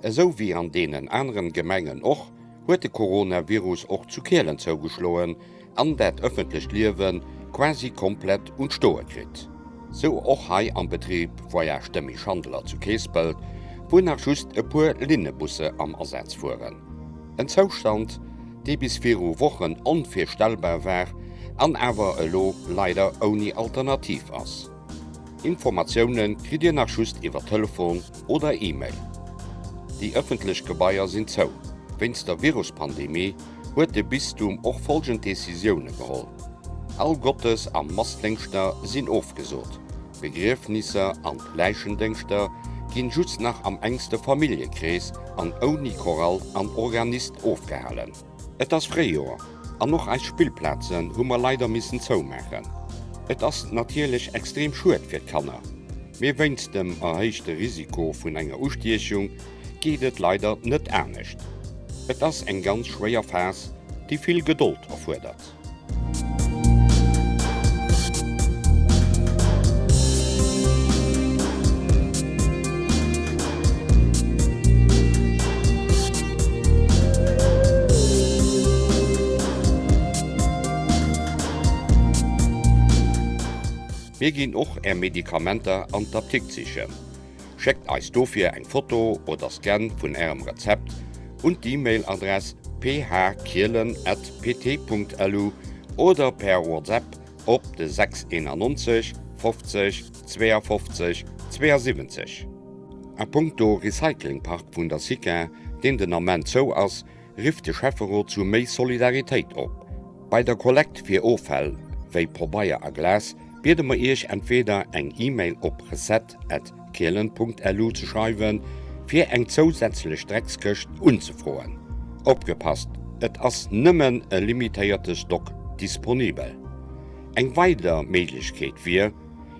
Esou wéi an deenen aneren Gemengen och, huet de Coronavirus och zu Kielen zougeschloen an dat ëffentlecht Liewe quasi komplett un d'Stoe kritt. Sou och hei am Betrib Voyage Demy Schandeler zu Keespelt, wou nach just e puer Linnebusse am Asaz fueren. En Zoustand, dee bis viru Wochen onvirstellbar war an awer elo leider ouni Alternativ ass. Informatioune kritt Dir nach just iwwer Telefon oder E-Mail. Déi ëffentlech Gebaier sinn zou. Wéinst der Viruspandemie huet de Bistum och folgend Decisioune geholl, All Gottes a Massdéngschter sinn ofgesot, Begriefnisser an Läichendéngschter ginn just nach am enkste Familljekrees an ouni Chorall an Organist ofgehalen. Et ass Fréijoer an och eis Spillplazen hu mer leider missen zoumaachen. Et ass natierlech extrem schued fir d'Kanner, mee wéinst dem erhéichte Risiko vun enger Ustiechung geet et leider net anescht. Et ass eng ganz schwéier Phas, déi vill Gedold erfuerdert. Mir ginn och Är Medikamenter an d'Apdikt sichen. Schéckt eis dofir eng Foto oder Scan vun Ärem Rezept un d'E-Mail-Adress phkielen@pt.lu oder per WhatsApp op de 691 50 52 72. A punkto Recyclingpark vun der SICA, deen den Ament zou ass, rifft de Schäfferot zu méi Solidaritéit op. Bei der Kollekt fir Offäll wéi Pobeier a Glas biede mer Iech entweder eng E-Mail op recette@kielen.lu ze schreiwen, fir eng zousätzlech Dreckskëscht unzefroen. Opgepasst, et ass nëmmen e limitéierte Stock disponibel. Eng weider Méiglechkeet wier,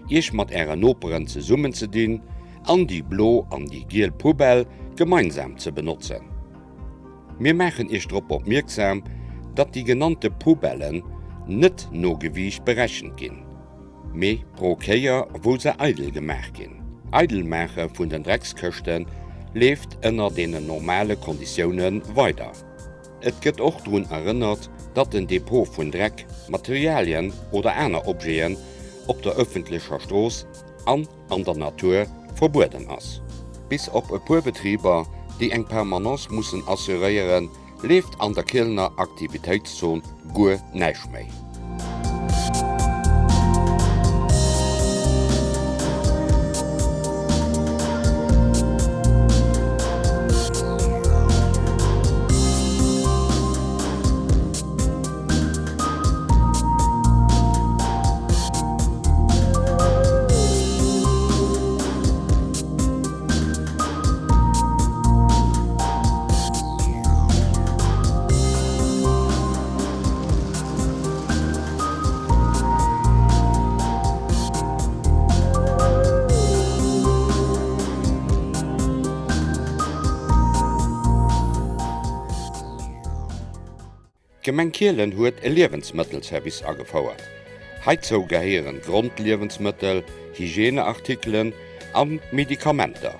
Iech mat Ären Noperen zesummenzedinn an déi blo an déi giel Poubelle gemeinsam ze benotzen. Mir maachen Iech drop opmierksam, datt déi genannte Poubellen net no Gewiicht berechent ginn, mee pro Kéier wou se eidel gemaach ginn. Eidelmaache vun den Dreckskëschte leeft ënner deenen normale Konditioune weider. Et gëtt och drun erënnert, datt den Depot vun Dreck, Materialien oder aner Objeten op der ëffentlecher Strooss an an der Natur verbueden ass. Bis op e puer Betriber, déi eng Permanence mussen assuréieren, leeft an der Kielener Aktivitéitszon guer näischt méi. D'Gemeng Kielen huet e Liewensmëttelservice agefouert. Heizou gehéieren Grondliewensmëttel, Hygieneartikelen a Medikamenter.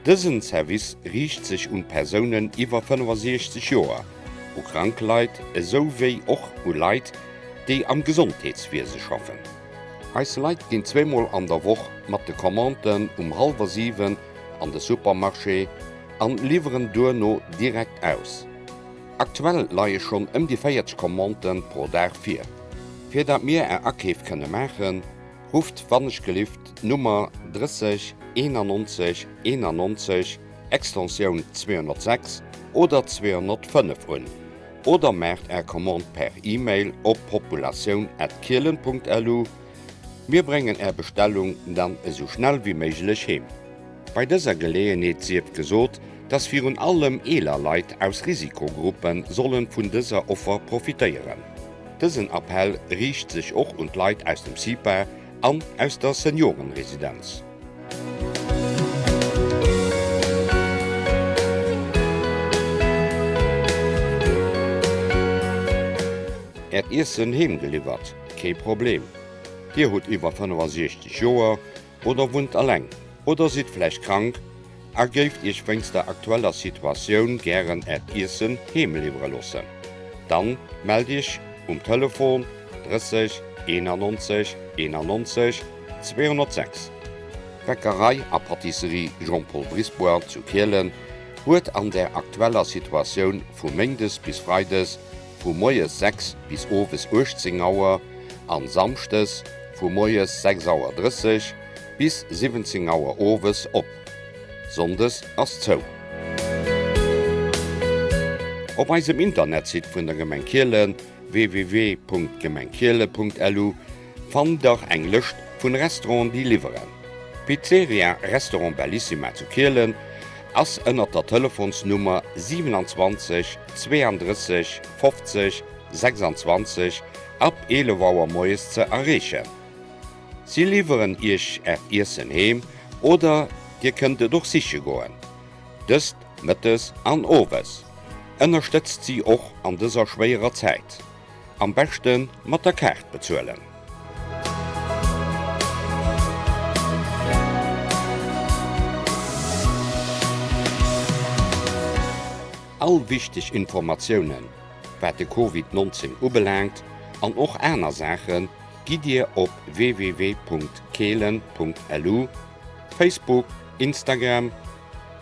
Dësen Service riicht sech un Persounen iwwer 65 Joer, u krank Leit esou wéi och u Leit, déi am Gesondheetswiese schaffen. Eis Leit ginn zweemol an der Woch mat de Commanden um hallwer 7 an de Supermarché an liwweren duerno direkt aus. Aktuell leie schonn ëm déi 40 Commanden pro Dag vir. Fir dat mir är Akeef kënne maachen, rufft wannechgelift d'Nummer 30 91 91, Extensioun 206 oder 205 un oder maacht är Commande per E-Mail op populatioun@kielen.lu. Mir bréngen är Bestellung dann esou schnell wéi méiglech heem. Bei dëser Geleeënheet sief gesot, dass virun allem eeler Leit aus Risikogruppe sollen vun dëser Offer profitéieren. Dësen Appell riicht sech och un d'Leit aus dem CIPA an aus der Seniorenresidenz. Äert Iessen heem geliwwert? Kee Problem! Dir hutt iwwer 65 Joer oder wunnt alleng oder sidd vläicht krank? A géift Iech wéinst der aktueller Situatioun gären Äert Iessen heem liwwere loossen? Dann mellt Iech um Telefon 30 91 91 206. D'Bäckerei a Pâtisserie Jean-Paul Brisbois zu Kielen huet an der aktueller Situatioun vu méindes bis freides vu moies 6 bis owes 18 Auer an samschdes vu moies 6 Auer 30 bis 17 Auer owes op. Sonndes ass zou. Op eisem Internetsite vun der Gemeng Kielen, www.gemengkiele.lu, fannt der eng Lëscht vun Restauranten déi liwweren. D'Pizzeria Restaurant Bellissima zu Kielen ass ënnert der Telefonsnummer 27 32 50 26 ab 11 Auer moies ze erreechen. Si liwweren iech äert Iessen heem oder dir kënnt et och siche goen. Dëst mëttes an owes. Ënnerstëtzt si och an dëser schwéierer Zäit. Am beschte mat der Kaart bezuelen. All wichteg Informatiounen, wat de Covid 19 ubelaangt an och aner Saachen, Gitt Dir op www.kehlen.lu, Facebook, Instagram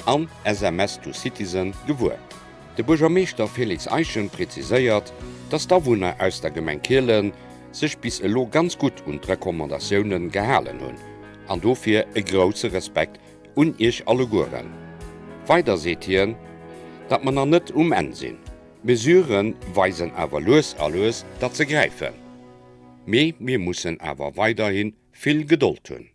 an SMS to Citizen gewuer. De Buergermeeschter Félix Eischen präziséiert, dass d'Awunner aus der Gemeng Kielen sech bis elo ganz gutt un d'Recommandatioune gehalen hunn an dofir e grousse Respekt un Iech allegueren. Weider seet hien, datt mer nach net um Enn sinn, d'Mesurë weisen awer lues a lues, datt se gräifen. Mee mir mussen awer weiderhi vill Gedold hunn.